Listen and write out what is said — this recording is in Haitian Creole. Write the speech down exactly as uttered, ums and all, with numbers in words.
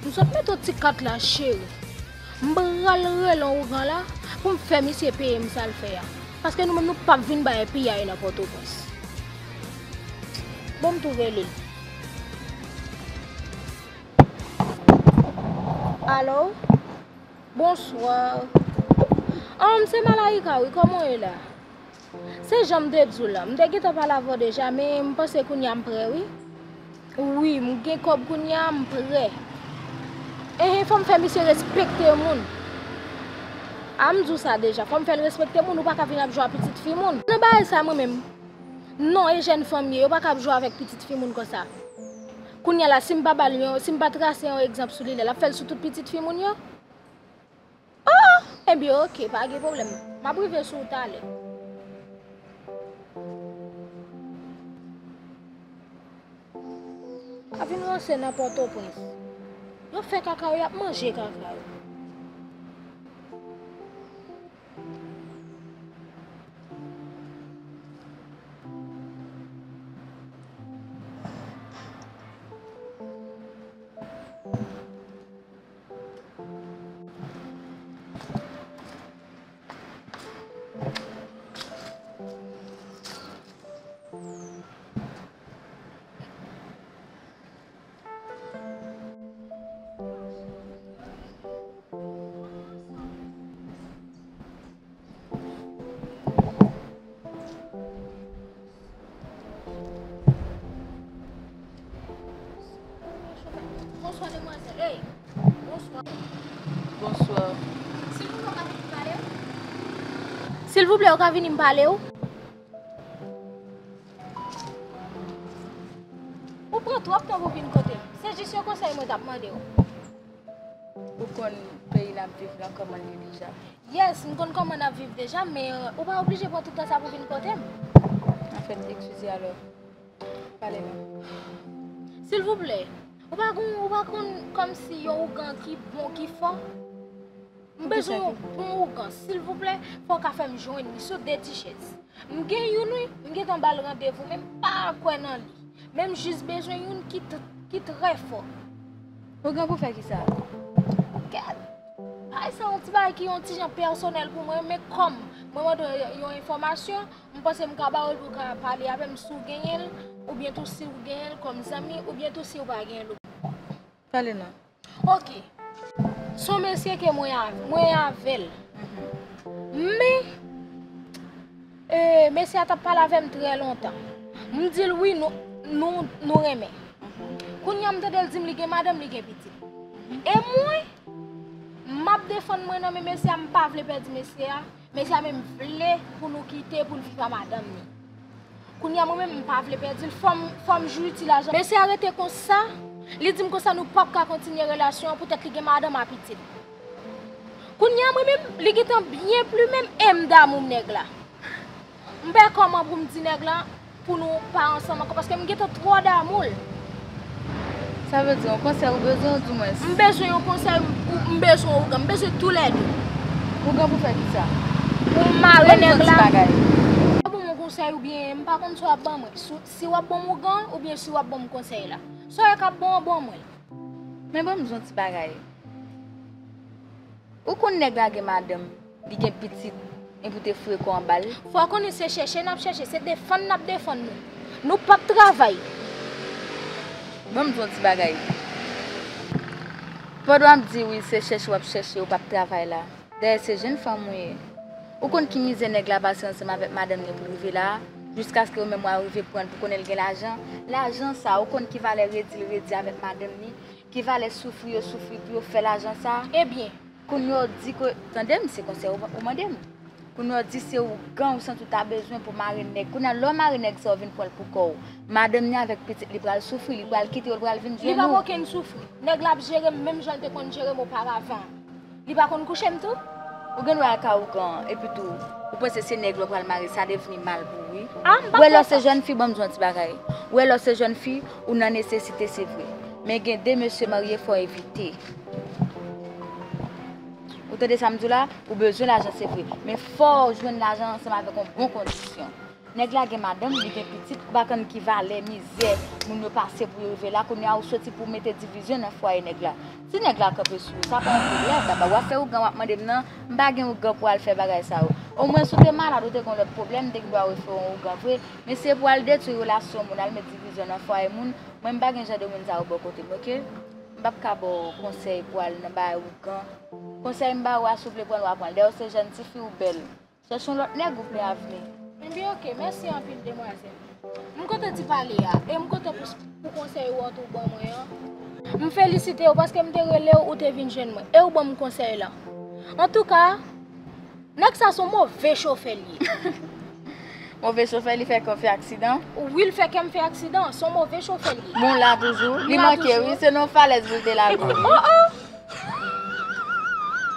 M sot met yon ti kat la, cheri. M pral rele yon ougan la pou m fè misye peye m sa l fè a. Paske nou menm nou p ap vin bay piyay nan Pòtoprens. Bon, m tou rele l. Alo? Bonswa. An, m se Malayika, wi, kòman w ye la? Se jan m te di w la, m te gentan pale avè w deja, men m panse kounye a m prè, wi. Wi, m gen kòb kounye a, m prè. Enhen, fò m fè misye respekte moun. A, m di w sa deja, fò m fè l respekte moun, ou pa ka vin ap jwe a pitit fi moun. Nan bagay sa, mwen menm, non, e jèn fanm ye, yo pa ka ap jwe avèk pitit fi moun konsa. Kounye a la, si m pa ba l yon, si m pa trase yon egzanp sou li, l ap fè l sou tout pitit fi moun yo. Oh! Ebyen, oke, pa gen pwoblèm. M ap rive sou ou talè. Pa vin ranse nan Pòtoprens. Yo fè kaka yo, y ap manje kaka yo. Bonswa, demwazèl. Ey, bonswa. Bonswa. Silvouplè, w ka vini pale w? Silvouplè, w ka vini m pale w? Ou pran twòp tan pou vin kote m. Se jis yon konsèy mwen t ap mande w. Ou konn peyi n ap viv lan kòman l ye deja? Yes, m konn kòman n ap viv deja, men, euh, ou pa oblije pran tout tan sa pou vin kote m. Anfèt, eskize alò. Pale non. Silvouplè, ou pa konn, ou pa konn kòmsi yon ougan ki bon, ki fò? M bezwen yon bon ougan, silvouplè, fò w ka fè m jwenn li sou de ti chèz. M gen youn wi, m gentan ba l randevou, men m pa kwè nan li. Men m jis bezwen youn ki t-, ki trè fò. Ougan pou fè kisa? Kèt! Bagay sa yon ti bagay ki yon ti jan pèsonèl pou mwen, men kòm mwen mande w yon enfòmasyon, m panse m ka ba w l pou w ka pale avè m si w genyen l, oubyen tou si w genyen l kòm zanmi, oubyen tou si w pa genyen l. Pale non. Oke. Se yon mesye ke mwen av-, mwen avè l. Men, e, mesye a t ap pale avè m trè lontan. M di l wi, nou, nou, nou renmen. Kounye a m tande l di m li gen madanm, li gen pitit. E mwen, m ap defann mwen nan men mesye a, m pa vle pèdi mesye a. Mesye a menm vle pou nou kite pou l viv a madanm li. Kounye a mwen menm m pa vle pèdi l, fò m, fò m jwi ti lajan. Mesye a rete konsa, li di m konsa nou p ap ka kontinye relasyon an poutèt li gen madanm a pitit. Kounye a mwen menm, li gentan byen plimen m e m damou nèg la. M pa kòman pou m di nèg la, pou nou pa ansanm ankò, paske m gentan twò damou l. Sa vle di, yon konsèy ou bezwen, ou di mwens? M bezwen yon konsèy, m, m bezwen ougan, m bezwen toulède. Ougan pou fè kisa? Pou m mare nèg la. Ban m yon ti bagay. W ap ban m yon konsèy oubyen m pa konn sa w ap ban mwen. Si, si w ap ban m ougan oubyen si w ap ban m konsèy la. Sa w wè k ap bon an, ban mwen l. Men ban m di w yon ti bagay. Ou konn nèg la gen madanm, li gen pitit, epi w te foure kò w anba l? Fò w konnen se chèche n ap chèche, se defann n ap defann nou. Nou p ap travay. Ban m di w yon ti bagay. Pandan w ap di wi se chèche w ap chèche, ou p ap travay la. Dayè se jenn fanm ou ye. Ou konn ki mizè nèg la pase ansanm avèk madanm li pou l rive la a, jiskaske ou menm w a rive pran l pou konnen l gen lajan. Lajan sa, ou konn ki valè redi l redi avèk madanm li? Ki valè soufri yo soufri pou yo fè lajan sa? Ebyen. Kounye a w di ke, tande m, se konsèy ou, ou mande m. Kounye a w di se ougan ou santi w ta bezwen pou mare nèg. Kounye a lè w mare nèg sa, w vin pran l pou kò w. Madanm ni avèk pitit li pral soufri, li pral kite w, li pral vin jwenn ou. Li p ap okenn soufri. Nèg la ap jere m menm jan l te konn jere m oparavan. Li pa konn kouche m tou? Ou gen dwa al ka ougan an, epi tou, ou panse se nèg la w pral mare, sa devni mal pou ou, wi. A, m pa kwè sa. Ou wè lè w se jèn fi, ban m di w yon ti bagay. Ou wè lè w se jèn fi, ou nan nesesite, se vre. Men gen de mesye marye fò w evite. Ou tande sa m di w la? Ou bezwen lajan, se vre. Men fò w jwenn lajan ansanm avèk yon bon kondisyon. Nèg la gen madanm, li gen pitit, ou pa konn ki valè mizè moun yo pase pou yo rive la, kounye a ou soti pou mete divizyon nan fwaye nèg la. Si nèg la kanpe sou ou, sa pa yon pwoblèm. Daba w ap fè ougan, w ap mande m nan, m pa gen ougan pou al fè bagay sa yo. Omwen si w te malad, ou te gen lòt pwoblèm, m te gen dwa refere yon ougan vre, men se pou al detwi relasyon moun, al met divizyon nan fwaye moun, mwen m pa gen jan de moun sa yo bò kote m, oke? M p ap ka ba w konsèy pou al nan bagay ougan. Konsèy m ba ou a, si w vle pran l, w a pran l. Dayè w se jèn tifi, ou bèl. Chèche yon lòt nèg ou plen avni. Ebyen oke, mèsi anpil demwazèl. M kontan ti pale a, e m kontan pou, pou konsèy ou an tou ban mwen an. M felisite w paske m te rele w, ou te vin jwenn mwen, e ou ban m konsèy lan. Antouka, nèg sa se yon move chofè l ye. Move chofè, li fè kè w fè aksidan? Wi, l fè kè m fè aksidan, se yon move chofè l ye. Bon, la toujou. Li manke wi, se nan falèz pou l te lage. Oh, oh,